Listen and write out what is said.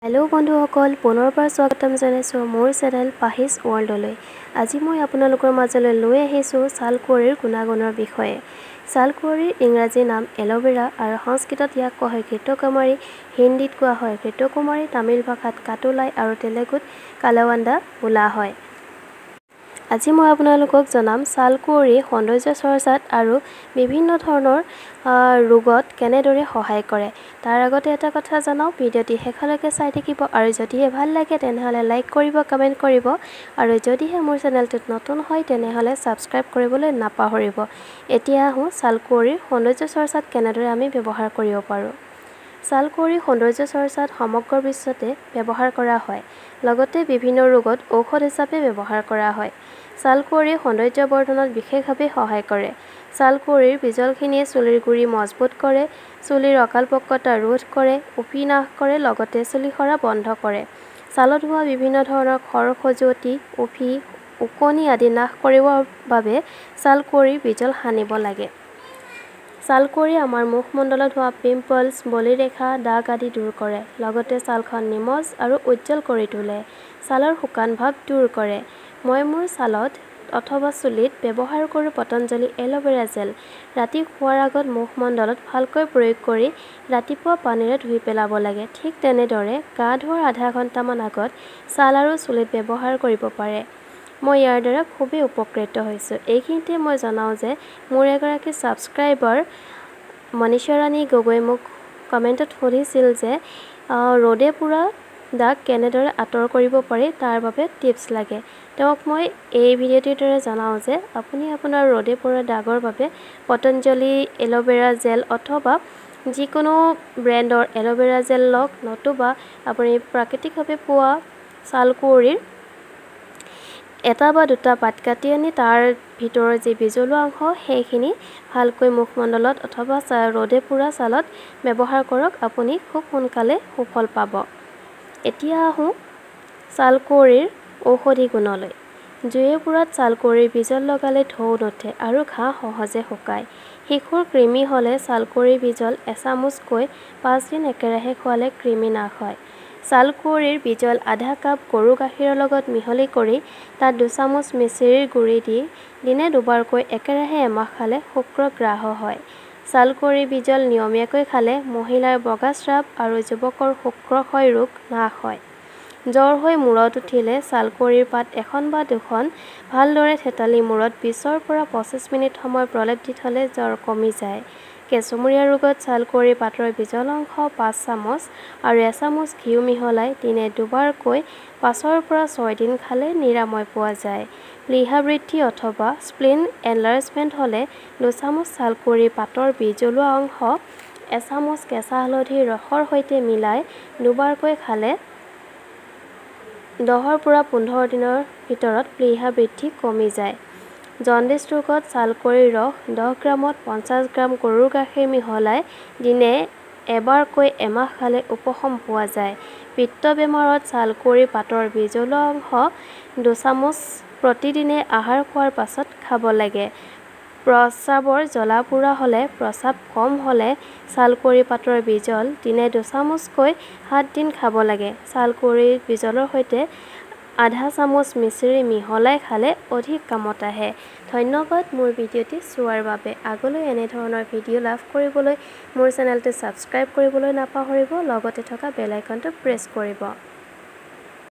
Hello' বন্ধুসকল, পুনৰবাৰ স্বাগতম জনাইছোঁ মোৰ চেনেল পাহিজ ৱৰ্ল্ডলৈ। আজি মই আপোনালোকৰ মাজলৈ লৈ আহিছোঁ ছালকুঁৱৰীৰ গুণাগুণৰ বিষয়ে। ছালকুঁৱৰীৰ ইংৰাজী নাম এল'ভেৰা আৰু সংস্কৃতত ইয়াক কোৱা হয় ঘৃতকুমাৰী, হিন্দীত কোৱা হয় ঘৃতকুমাৰী, তামিল ভাষাত কাটোলাই আৰু তেলেগুত কালাৱান্দা বোলা হয়। আজি মই আপোনালোকক জনাম ছালকুঁৱৰীয়ে সৌন্দৰ্য চৰ্চাত আৰু বিভিন্ন ধৰণৰ ৰোগত কেনেদৰে সহায় কৰে। তাৰ আগতে এটা কথা জনাওঁ, ভিডিঅ'টি শেষলৈকে চাই থাকিব আৰু যদিহে ভাল লাগে তেনেহ'লে লাইক কৰিব, কমেণ্ট কৰিব আৰু যদিহে মোৰ চেনেলটোত নতুন হয় তেনেহ'লে ছাবস্ক্ৰাইব কৰিবলৈ নাপাহৰিব। এতিয়া আহোঁ ছালকুঁৱৰীৰ সৌন্দৰ্য চৰ্চাত কেনেদৰে আমি ব্যৱহাৰ কৰিব পাৰোঁ। ছালকুঁৱৰী সৌন্দৰ্য চৰ্চাত সমগ্ৰ বিশ্বতে ব্যৱহাৰ কৰা হয়, লগতে বিভিন্ন ৰোগত ঔষধ হিচাপে ব্যৱহাৰ কৰা হয়। ছালকুঁৱৰীয়ে সৌন্দৰ্য বৰ্ধনত বিশেষভাৱে সহায় কৰে। ছালকুঁৱৰীৰ বীজলখিনিয়ে চুলিৰ গুৰি মজবুত কৰে, চুলিৰ অকাল পক্কতা ৰোধ কৰে, উফি নাশ কৰে, লগতে চুলি সৰা বন্ধ কৰে। ছালত হোৱা বিভিন্ন ধৰণৰ খৰ খজুৱতি, উফি, ওকণি আদি নাশ কৰিবৰ বাবে ছালকুঁৱৰীৰ বীজল সানিব লাগে। ছালকুঁৱৰীয়ে আমাৰ মুখমণ্ডলত হোৱা পিম্পলছ, বলিৰেখা, দাগ আদি দূৰ কৰে, লগতে ছালখন নিমজ আৰু উজ্জ্বল কৰি তোলে। ছালৰ শুকান ভাৱ দূৰ কৰে। মই মোৰ ছালত অথবা চুলিত ব্যৱহাৰ কৰোঁ পতঞ্জলি এল'ভেৰা জেল। ৰাতি শোৱাৰ আগত মুখমণ্ডলত ভালকৈ প্ৰয়োগ কৰি ৰাতিপুৱা পানীৰে ধুই পেলাব লাগে। ঠিক তেনেদৰে গা ধোৱাৰ আধা ঘণ্টামান আগত ছাল আৰু চুলিত ব্যৱহাৰ কৰিব পাৰে। মই ইয়াৰ দ্বাৰা খুবেই উপকৃত হৈছোঁ। এইখিনিতে মই জনাওঁ যে মোৰ এগৰাকী ছাবস্ক্ৰাইবাৰ মনীষা ৰাণী গগৈ মোক কমেণ্টত সুধিছিল যে ৰ'দে পোৰা দাগ কেনেদৰে আঁতৰ কৰিব পাৰি, তাৰ বাবে টিপছ লাগে। তেওঁক মই এই ভিডিঅ'টিৰ দ্বাৰা জনাওঁ যে আপুনি আপোনাৰ ৰ'দে পোৰা দাগৰ বাবে পতঞ্জলি এল'ভেৰা জেল অথবা যিকোনো ব্ৰেণ্ডৰ এল'ভেৰা জেল লওক, নতুবা আপুনি প্ৰাকৃতিকভাৱে পোৱা ছালকুঁৱৰীৰ এটা বা দুটা পাত কাটি আনি তাৰ ভিতৰৰ যি বীজলুৱা অংশ সেইখিনি ভালকৈ মুখমণ্ডলত অথবা ৰ'দে পোৰা ছালত ব্যৱহাৰ কৰক, আপুনি খুব সোনকালে সুফল পাব। এতিয়া আহোঁ ছালকুঁৱৰীৰ ঔষধি গুণলৈ। জুয়ে পোৰাত ছালকুঁৱৰীৰ বীজল লগালে ঢৌ নুঠে আৰু ঘাঁ সহজে শুকায়। শিশুৰ কৃমি হ'লে ছালকুঁৱৰীৰ বীজল এচামুচকৈ 5 দিন একেৰাহে খোৱালে কৃমি নাশ হয়। ছালকুঁৱৰীৰ বীজল আধা কাপ গৰু গাখীৰৰ লগত মিহলি কৰি তাত দুচামুচ মিচিৰিৰ গুড়ি দি দিনে দুবাৰকৈ একেৰাহে এমাহ খালে শুক্ৰগ্ৰাহ হয়। ছালকুঁৱৰীৰ বীজল নিয়মীয়াকৈ খালে মহিলাৰ বগা স্ৰাৱ আৰু যুৱকৰ শুক্ৰক্ষয় ৰোগ নাশ হয়। জ্বৰ হৈ মূৰত উঠিলে ছালকুঁৱৰীৰ পাত এখন বা দুখন ভালদৰে থেতালি মূৰত 20ৰ পৰা 25 মিনিট সময় প্ৰলেপ দি থ'লে জ্বৰ কমি যায়। কেঁচুমূৰীয়া ৰোগত ছালকুঁৱৰীৰ পাতৰ বীজল অংশ 5 চামুচ আৰু এচামুচ ঘিউ মিহলাই দিনে দুবাৰকৈ 5ৰ পৰা 6 দিন খালে নিৰাময় পোৱা যায়। প্লীহা বৃদ্ধি অথবা স্প্লিন এনলাৰ্জমেণ্ট হ'লে দুচামুচ ছালকুঁৱৰীৰ পাতৰ বীজলুৱা অংশ এচামুচ কেঁচা হালধিৰ ৰসৰ সৈতে মিলাই দুবাৰকৈ খালে 10ৰ পৰা 15 দিনৰ ভিতৰত প্লীহা বৃদ্ধি কমি যায়। জণ্ডিছ ৰোগত ছালকুঁৱৰীৰ ৰস 10 গ্ৰামত 50 গ্ৰাম গৰুৰ গাখীৰ মিহলাই দিনে এবাৰকৈ এমাহ খালে উপশম পোৱা যায়। পিত্ত বেমাৰত ছালকুঁৱৰীৰ পাতৰ বীজলুৱা অংশ দুচামুচ প্ৰতিদিনে আহাৰ খোৱাৰ পাছত খাব লাগে। প্ৰস্ৰাৱৰ জ্বলা পোৰা হ'লে, প্ৰস্ৰাৱ কম হ'লে ছালকুঁৱৰীৰ পাতৰ বীজল দিনে দুচামুচকৈ 7 দিন খাব লাগে। ছালকুঁৱৰীৰ বীজলৰ সৈতে আধা চামুচ মিচিৰি মিহলাই খালে অধিক কামত আহে। ধন্যবাদ মোৰ ভিডিঅ'টি চোৱাৰ বাবে। আগলৈ এনেধৰণৰ ভিডিঅ' লাভ কৰিবলৈ মোৰ চেনেলটো ছাবস্ক্ৰাইব কৰিবলৈ নাপাহৰিব, লগতে থকা বেল আইকনটো প্ৰেছ কৰিব।